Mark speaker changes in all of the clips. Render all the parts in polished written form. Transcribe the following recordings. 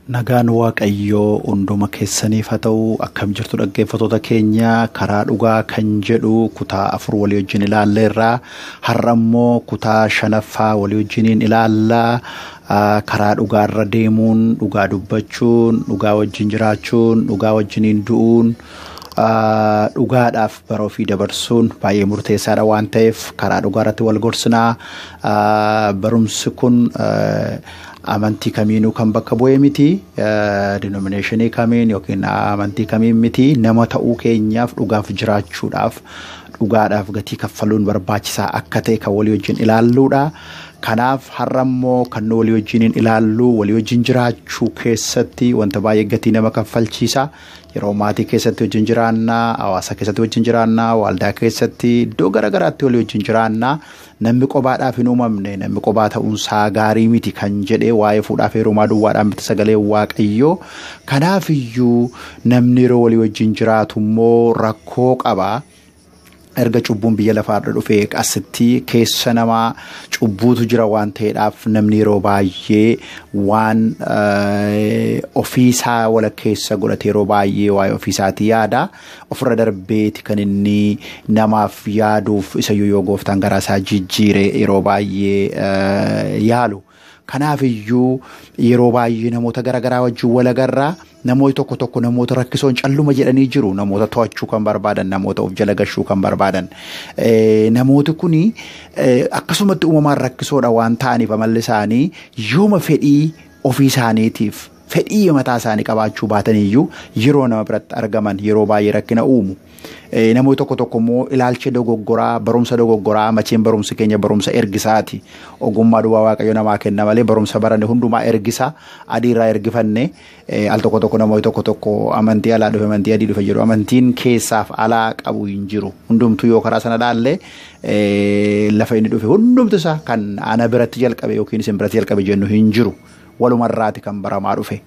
Speaker 1: Nagaan Waaqayyoo hunduma keessaniif haa ta'u. Akkam jirtu dhaggeeffattoota keenya? Karaa dhugaa kan jedhu kutaa 4 walii wajjin ilaalleerraa, har'a immoo kutaa 5ffaa walii wajjiniin ilaallaa. Karaa dhugaarra deemuun, dhugaa dubbachuun, dhugaa wajjin jiraachuun, dhugaa wajjiniin du'uun, dhugaadhaaf bara ofii dabarsuun baay'ee murteessaadha waan ta'eef karaa dhugaarratti wal gorsinaa. Barumsi kun amantii kamiinuu kan bakka bu'ee miti, denominationii kamiin yookiin amantii kamiin miti. Nama ta'uu keenyaaf dhugaaf jiraachuudhaaf dhugaadhaaf gatii kaffaluun barbaachisaa akka ta'e kan walii wajjin ilaalluudha. Kanaaf har'a immoo kan nu walii wajjiniin ilaallu walii wajjin jiraachuu keessatti wanta baay'ee gatii nama kaffalchiisa. Yeroo maatii keessatti wajjin jiraannaa, hawaasa keessatti wajjin jiraannaa, waldaa keessatti, iddoo garaagaraatti walii wajjin jiraannaa. Namni qobaadhaaf hin uumamne, namni qobaa ta'uunsaa gaarii miti kan jedhee waa'ee fuudhaaf heerumaa duwwaadhaan miti sagalee Waaqayyoo. Kanaaf iyyuu namni yeroo walii wajjin jiraatu immoo rakkoo qaba. Erga cubbuun biyya lafaarra dhufee asitti keessa namaa cubbuutu jira waan ta'eedhaaf namni yeroo baay'ee waan ofiisaa wala keessa godhate yeroo baay'ee waa'ee ofiisaatii yaada. Ofirra darbeeti kan inni namaaf yaaduuf isayyuu yoo gooftaan garaa isaa jijjiire yeroo baay'ee yaalu. Kanaaf iyyuu yeroo baay'ee namoota garaagaraa wajjin wal agarraa. Namoonni tokko tokko namoota rakkisoon calluma jedhanii jiru. Namoota to'achuu kan barbaadan, namoota of jala gashuu kan barbaadan. Namooti kuni akkasumatti uumamaan rakkisoodha waan ta'aniif amalli isaanii yooma fedhii ofii isaaniitiif fedhii mataa isaanii qabaachuu baataniyyuu yeroo nama biratti argaman yeroo baay'ee rakkina uumu. Namoonni tokko tokko immoo ilaalcha dogoggoraa, barumsa dogoggoraa, macheen barumsi keenya barumsa ergisaati. Ogummaa duwwaa Waaqayyo namaa kenna malee barumsa baranne hundumaa ergisa. Adiirraa ergifanne al tokko tokko namoonni tokko tokko amantii alaa dhufe, amantii adii dhufe jedhu. Amantiin keessaaf alaa qabu hin jiru. Hundumtuu yoo karaa sana ilaalle lafa inni dhufe hundumtu isaa kan ana biratti jalqabe yookiin isin biratti jalqabe jennu hin jiru. Walumarraati kan baramaa dhufe.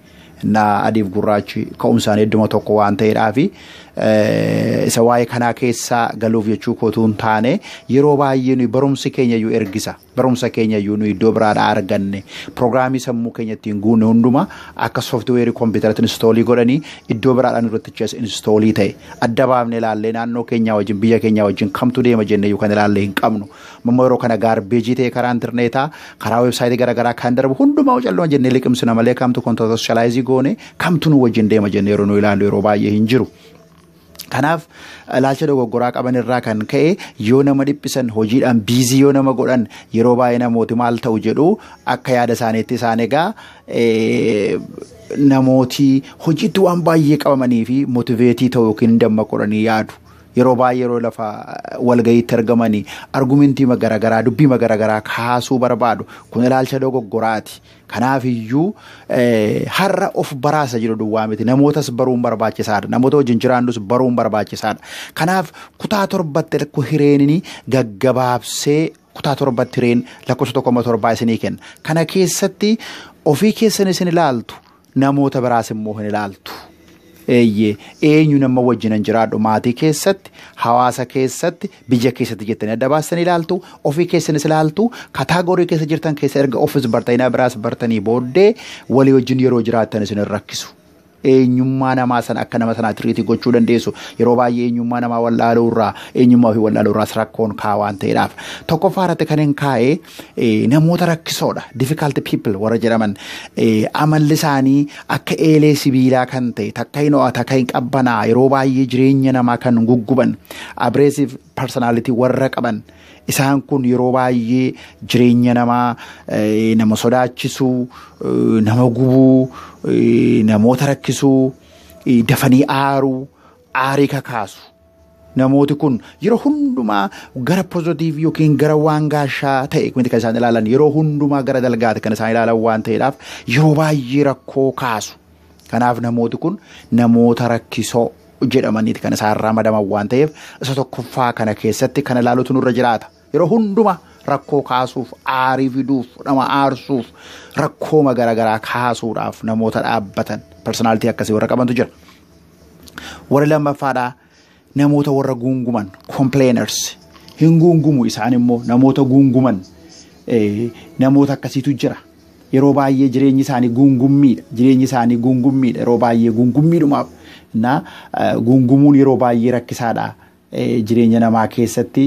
Speaker 1: Na adiif gurraachi ka'umsaan hedduma tokko waan ta'eedhaafi isa waa'ee kanaa keessaa galuuf jechuu kootuu hin taane yeroo baay'ee nuyi barumsi keenya iyyuu ergisa. Barumsa keenya iyyuu nuyi iddoo biraadhaa arganne piroogiraamii sammuu keenya ittiin guunne hunduma akka sooftiweerii kompiitaratti instoolii godhanii iddoo biraadhaan irratti instoolii ta'e adda baafne ilaallee naannoo keenyaa wajjin biyya keenyaa wajjin kamtu deema jennee iyyuu kan ilaallee hin qabnu. Mamma yeroo kana gaarbeejii ta'e karaa intarneetaa karaa weebsaayitii garaagaraa kan darbu hundumaa calluma jennee liqimsina malee kamtu kontooshaalaayizii goone kamtu nu wajjin deema jennee yeroo nu ilaallu yeroo baay'ee hin jiru. Kanaaf ilaalcha dogoggoraa qaban irraa kan ka'e yoo nama dhiphisan hojiidhaan biizii yoo nama godhan yeroo baay'ee namooti maal ta'u jedhu akka yaada isaaniitti isaan egaa namooti hojiitti waan baay'ee qabamanii fi mootiveetii ta'u yookiin dammaqanii yaadu. Yeroo baay'ee yeroo lafa walga'iitti argamanii argumentii garaagaraa dubbii garaagaraa kaasuu barbaadu. Kun ilaalcha dogoggoraati. Kanaaf iyyuu har'a of baraasa jiru duwwaa miti. Namootas baruun barbaachisaadha. Namoota wajjin jiraannus baruun barbaachisaadha. Kanaaf kutaa 7tti hireenini gaggabaabsee kutaa 7tti hireen lakkoofsa 1.7 isinii kenna. Kana keessatti ofii keessan isin ilaaltu, namoota biraas immoo hin ilaaltu. Eeyyee eenyu nama wajjin hin jiraadhu maatii keessatti, hawaasa keessatti, biyya keessatti jettanii adda baastanii ilaaltu, ofii keessanis ilaaltu, kataagorii keessa jirtan keessa erga ofis bartanii biraas bartanii booddee walii wajjin yeroo jiraattan isin hin rakkisu. Eenyummaa namaa sana akka nama sanaa treat gochuu dandeessu. Yeroo baay'ee eenyummaa namaa wallaaluu irraa, eenyummaa ofii wallaaluu irraas rakkoon kaa waan ta'eedhaaf. Tokkoffaa irratti kan hin kaa'e namoota rakkisoodha. Difficult people warra jedhaman, amalli isaanii akka eelee sibiilaa kan ta'e, takka hin ho'a, takka hin qabbanaa, yeroo baay'ee jireenya namaa kan gugguban, abrasive personality warra qaban. Isaan kun yeroo baay'ee jireenya namaa nama sodaachisuu, nama gubuu, namoota rakkisuu, dafanii aaruu, aarii kakaasu. Namooti kun yeroo hundumaa gara positive yookiin gara waan gaashaa ta'e miti kan isaan ilaalan. Yeroo hundumaa gara dalgaati kan isaan ilaalan waan ta'eedhaaf yeroo baay'ee rakkoo kaasu. Kanaaf namooti kun namoota rakkisoo jedhamaniiti kan isaan ramadaman waan ta'eef, isa tokkoffaa kana keessatti kana ilaaluutu nurra jiraata. Yeroo hundumaa rakkoo kaasuuf, aarii fiduuf, nama aarsuuf, rakkooma garaagaraa kaasuudhaaf namoota dhaabbatan, personality akkasii warra qabantu jira. Warri lammaffaadhaa namoota warra guunguman, complainers. Hin guungumu isaan immoo, namoota guunguman, namoota akkasiitu jira. Yeroo baay'ee jireenyi isaanii guungummiidha. Jireenyi isaanii guungummiidha. Yeroo baay'ee guungummiidhumaaf. Na guungumuun yeroo baay'ee rakkisaadha. Jireenya namaa keessatti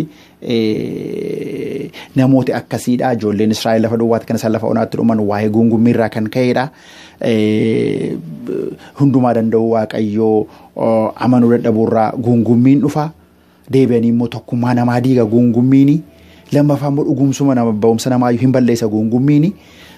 Speaker 1: namooti akkasiidha. Ijoolleen Israa'el lafa duwwaatti kan isaan lafa onaatti dhuman waa'ee guungummiirraa kan ka'edha. Hundumaa danda'u Waaqayyoo amanuu dadhabuurraa guungummiin dhufa. Deebi'anii immoo tokkummaa namaa diiga guungummiini. Lammaffaa immoo dhugumsuma nama, ba'umsa namaayyuu hin balleessa guungummiini.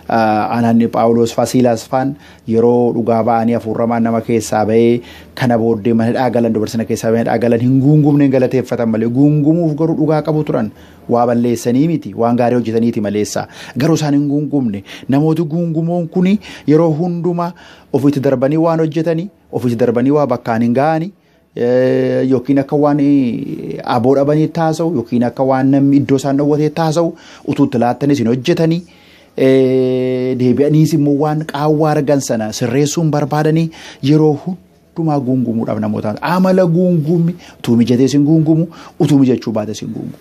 Speaker 1: Anaan Phaawulos faa Siilaas faan yeroo dhugaa ba'anii hafuurramaan nama keessaa ba'ee kana booddee mana galan, dubartii keessaa mana galan, hin guungumne, hin galateeffatan malee. Guungumuuf garuu dhugaa qabu turan. Waa balleessanii miti, waan gaarii hojjetaniiti maleessa, garuu isaan hin guungumne. Namooti guungumoon kuni yeroo hundumaa ofiitti darbanii waan hojjetanii, ofiitti darbanii waa bakkaan hin ga'anii, yookiin akka waan aboo dhabanii taasa'u, yookiin akka waan namni iddoo isaan dhowwatee taasa'u, utuu itti laattanis hin hojjetanii. Deebi'aniis immoo waan qaawwaa argan sana sirreessuun barbaadanii yeroo hundumaa guungumuudhaaf namoota amala guungummi, utuu mijatees hin guungumu, utuu mijachuu baates hin guungumu.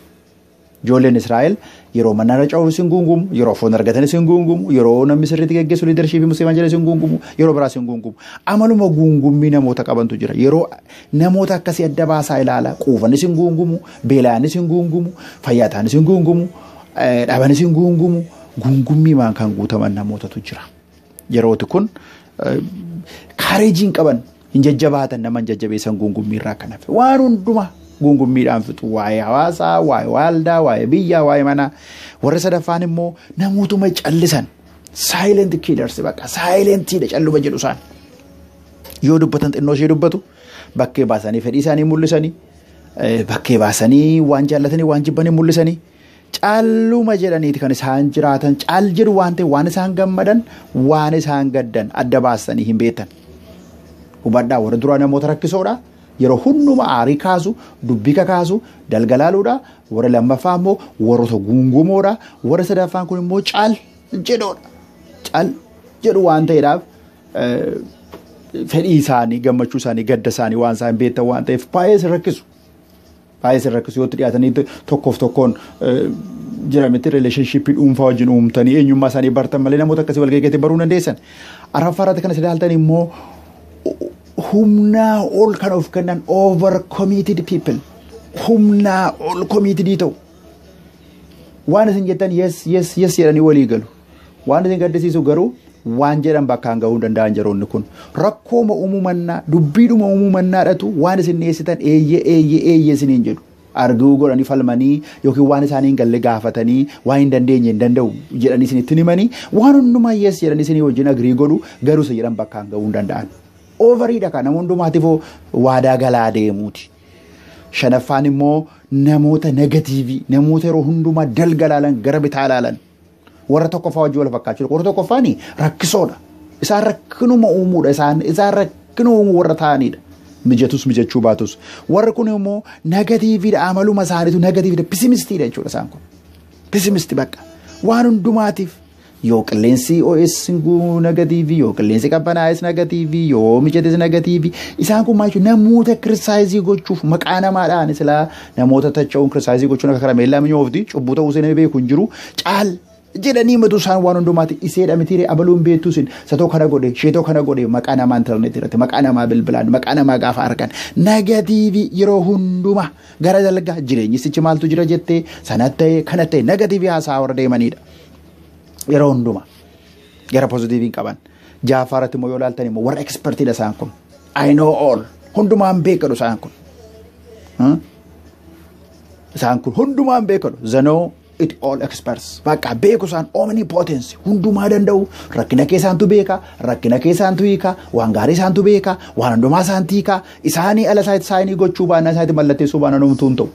Speaker 1: Ijoolleen Israa'el yeroo manna ca'uuf hin guungumu, yeroo foon argatanis hin guungumu, yeroo namni sirriitti geggeessu, leadership Musee jedhas hin guungumu, yeroo biraas hin guungumu. Amaluma guungummii namoota qabantu jira. Yeroo namoota akkasii adda baasaa ilaala. Quufanis hin guungumu, beela'anis hin guungumu, fayyaa ta'anis hin guungumu, dhabanis hin guungumu. Guungummiimaan kan guutaman namootatu jira. Yerooti kun courage hin qaban, hin jajjabaatan, nama hin jajjabeessan guungummiirraa kan hafe. Waan hundumaa guungummiidhaan fixu, waa'ee hawaasaa, waa'ee waaldaa, waa'ee biyyaa, waa'ee manaa. Warri sadaffaan immoo namootuma callisan, silent killers, bakka silentiidha, calluma jedhu isaan. Yoo dubbatan xinnoo ishee dubbatu, bakkee baasanii fedhii isaanii mul'isanii, bakkee baasanii waan jaallatanii waan jibbanii mul'isanii, calluma jedhaniiti kan isaan jiraatan. Cal jedhu waan ta'e, waan isaan gammadan, waan isaan gaddan adda baasanii hin beektan. Hubadhaa, warra duraa namoota rakkisoodha. Yeroo hunduma aarii kaasu, dubbii kakaasu, dalgalaaluudha. Warra lammaffaa immoo warroota guungumoodha. Warra sadaffaan kun immoo cal jedhoodha. Cal jedhu waan ta'eedhaaf fedhii isaanii, gammachuu isaanii, gadda isaanii waan isaan beektan waan ta'eef baay'ee sin rakkisu. Baay'ee sin rakkisu yoo itti dhiyaatanii tokkoof tokkoon jiramitti relationship dhuunfaa wajjin uumtanii eenyummaa isaanii bartan malee namoota akkasii wal geeggeetti baruu dandeessan. Arfaffaa irratti kan isin ilaaltan immoo humnaa ol kan of kennan, over committed people, humnaa ol committed ta'u. Waan isin jettan yes, yes, yes jedhanii walii galu. Waan isin gaddisiisu garuu waan jedhan bakkaan gahuu hin danda'an yeroonni kun. Rakkooma uumuu mannaa, dubbiidhuma uumuu mannaadhatu waan isin dhiyeessitan eeyyee, eeyyee, eeyyee isiniin jedhu. Arguu godhanii falmanii yookiin waan isaanii hin galle gaafatanii, waan hin dandeenye hin danda'u jedhanii isinitti himanii, waan hundumaa yes jedhanii isinii wajjin agree godhu, garuu isa jedhan bakkaan gahuu hin danda'an. Overiidha kan nama hundumaatiif waadaa galaa deemuuti. Shanaffaan immoo namoota negative, namoota yeroo hundumaa dalga ilaalan, gara bitaa ilaalan. Warra tokkoffaa wajjin wal fakkaachuu. Warra tokkoffaani rakkisoodha. Isaan rakkinuma uumuudha. Isaan rakkinuma uumuu warra ta'anidha. Mijatus mijachuu baatus. Warri kun immoo negativeiidha. Amaluma isaaniitu negativeiidha. Pessimistiidha jechuudha isaan kun. Pessimist bakka. Waan hundumaatiif yoo qilleensi ho'es negative, yoo qilleensi qabbanaa'es negative, yoo mijates negative. Isaan kun maal jechuudha? Namoota criticize gochuuf maqaa namaadhaan silaa namoota tacha'uun, criticize gochuun akka karameellaa minyoofti, cubbuu ta'uu seenee beeku hin jiru. Caal Jedhanii matu isaan waan hundumaatti iseedha mitiiree abaluun beektuu isin satoo kana godhe sheetoo kana godhe maqaa namaa intarneetii irratti maqaa namaa bilbilaan maqaa namaa gaafa argan negative yeroo hundumaa gara dalgaa jireenyi sichi maaltu jira jettee sana ta'e kana ta'e negative haasaa warra deemanidha. Yeroo hundumaa gara positive hin qaban. Ja'affaarratti immoo yoo ilaaltan immoo warra expertiidha isaan kun. I know all, hundumaan beekadhu isaan kun. Isaan kun hundumaan beekadhu. The know it all experts. Bakka beeku isaan omnipotence, hundumaa danda'u. Rakkina kee isaantu beeka, rakkina kee isaantu hiika, waan gaarii isaantu beeka, waan hundumaa isaantu hiika. Isaanii ala isaatti sign gochuu baannaan, isaatti mallatteessuu baannaan homtuu hin ta'u.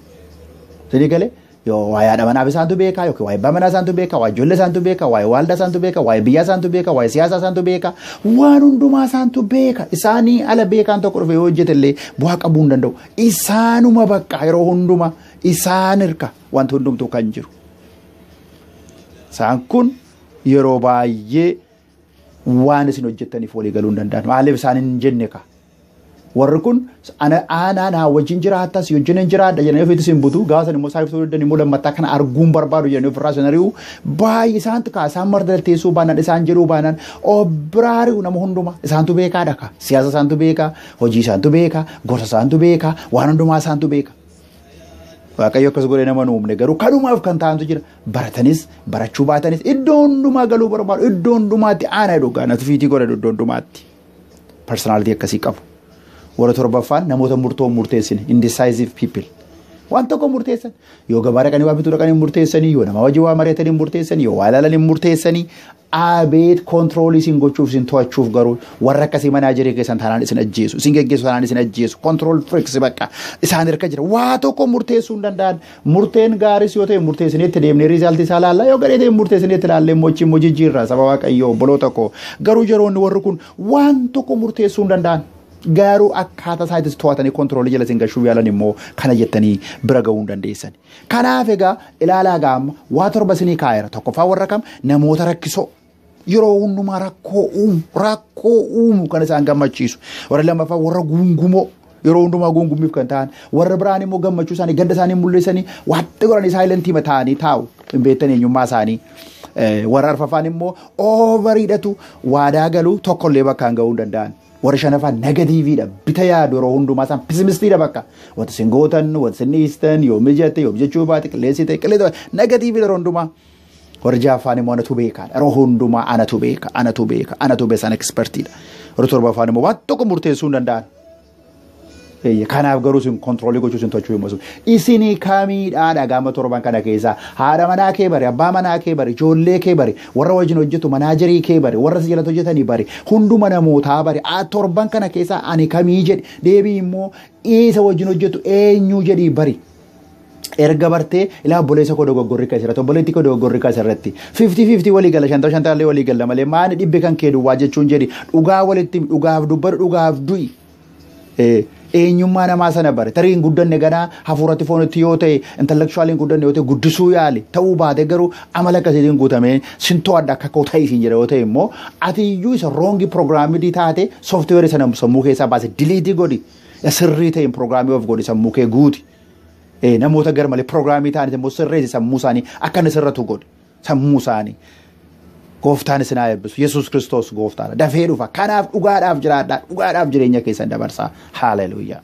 Speaker 1: Isinii galee? Yoo waa'ee haadha manaaf isaantu beeka, yookiin waa'ee abbaa manaa isaantu beeka, waa'ee ijoollee isaantu beeka, waa'ee waaldaa isaantu beeka, waa'ee biyyaa isaantu beeka, waa'ee siyaasaa isaantu beeka, waan hundumaa isaantu beeka. Isaanii ala beekaan tokko dhufe yoo hojjete illee bu'aa qabuu hin danda'u. Isaanuma bakka yeroo hundumaa isaan hirka wanti hundumtuu kan jiru. Isaan kun yeroo baay'ee waan isin hojjettaniif walii galuu hin danda'an. Maaliif isaan hin jenne ka? Warri kun aanaa naa wajjin jiraattas wajjin hin jiraadha jedhanii ofiitti isin butu. Gaafa san immoo isaaniif ta'uu danda'an immoo lammataa kana arguun barbaadu jedhanii ofirraa isin ari'u. Baay'ee isaantu kaa isaan mardalteessuu baanaan, isaan jedhuu baanaan obbiraa ari'u nama hundumaa. Isaantu beekaadha ka. Siyaasa isaantu beeka, hojii isaantu beeka, gorsa isaantu beeka, waan hundumaa isaantu beeka. Waaqayyo akkas godhee nama nu uumne garuu kanumaaf kan ta'antu jira. Baratanis barachuu baatanis iddoo hundumaa galuu barbaadu. Iddoo hundumaatti aanaa dhugaa natu fiitii godhatu iddoo hundumaatti. Personality akkasii qabu. Warra torbaffaan namoota murtoo murteessine, indecisive people. Waan tokko murteessan, yoo gabaa dhaqanii waa bituu dhaqanii murteessanii, yoo nama wajjin waa mari'atanii murteessanii, yoo waa ilaalanii murteessanii, abeet control isin gochuuf isin to'achuuf garuu warra akkasii manager keessan taanaan isin ajjeesu, isin geggeessu taanaan isin ajjeesu. Control freaks, bakka isaan harka jira. Waa tokko murteessuu hin danda'an. Murteen gaaris yoo ta'e murteessinee itti deemnee result isaa ilaalla, yoo gadhee ta'e murteessinee itti ilaallee immoo achi immoo jijjiirra saba Waaqayyoo obboloota koo. Garuu yeroonni warri kun waan tokko murteessuu hin danda'an. Garuu akkaataa isaatis to'atanii control jala isin gashuu yaalan immoo kana jettanii bira ga'uu hin dandeessan. Kanaaf egaa ilaalaa gaama waa torba isinii kaa'eera. Tokkoffaa warra kam? Namoota rakkisoo. Yeroo hundumaa rakkoo uumu, rakkoo uumu kan isaan gammachiisu. Warra lammaffaa warra guungumoo. Yeroo hundumaa guungummiif kan ta'an. Warra biraan immoo gammachuu isaanii gadda isaanii mul'isanii waatti godhanii silent ta'anii taa'u, hin beektan eenyummaa isaanii. Warra arfaffaan immoo overiidhatu waadaa galuu, tokkollee bakkaan ga'uu hin danda'an. Warra shanaffaan negativeiidha, bita yaadu yeroo hundumaa isaan pessimistiidha bakka. Wanta isin gootan, wanta isin dhiistan, yoo mijatte, yoo mijachuu baate, qilleensi ta'e, qilleensi negativeiidha yeroo hundumaa. Warra ja'affaan immoo anatu beekaadha. Yeroo hundumaa anatu beeka, anatu beeka, anatu beeka, isaan expertiidha. Warra torbaffaan immoo waan tokko murteessuu hin danda'an. Kanaaf garuu isin control gochuu isin to'achuu hin Isinii kamiidhaadha gama torban kana keessaa? Haadha manaa kee bari, abbaa manaa kee bari, ijoollee kee bari, warra wajjin hojjetu manager kee bari, warra si jalatti hojjetanii bari, hunduma namootaa bari. Torban kana keessaa ani kamii jedhi, deebii immoo isa wajjin hojjetu eenyu jedhii bari. Erga bartee ilaa obboleessa koo dogoggorri kan asirratti, obboleettii koo dogoggorri kan asirratti, 50-50 walii gala, 50-50 walii gala malee maani dhibbe kan kee duwwaa jechuun jedhi. Dhugaa walitti dhugaaf dubbadhu, dhugaaf du'i. Eenyummaa namaa sana bare. Tarii hin guddanne ganaa hafuuratti foonitti yoo ta'e, intellectually hin guddanne yoo ta'e, guddisuu yaali. Ta'uu baate garuu amala akkasiitiin guutamee sin to'adha akka koo ta'e siin jedha yoo ta'e immoo ati iyyuu isa wrong programmed taate software sana sammuu keessaa baase delete godhi, sirrii ta'e program of godhi, sammuu kee guuti. Namoota gar malee program ta'anis immoo sirreessi, sammuu isaanii akka inni sirratu godhi sammuu isaanii. Gooftaan isin haa eebbisu. Yesuus Kiristoos gooftaadha. Dafee dhufa. Kanaaf dhugaadhaaf jiraadhaa. Dhugaadhaaf jireenya keessan dabarsaa. Haaleluyyaa.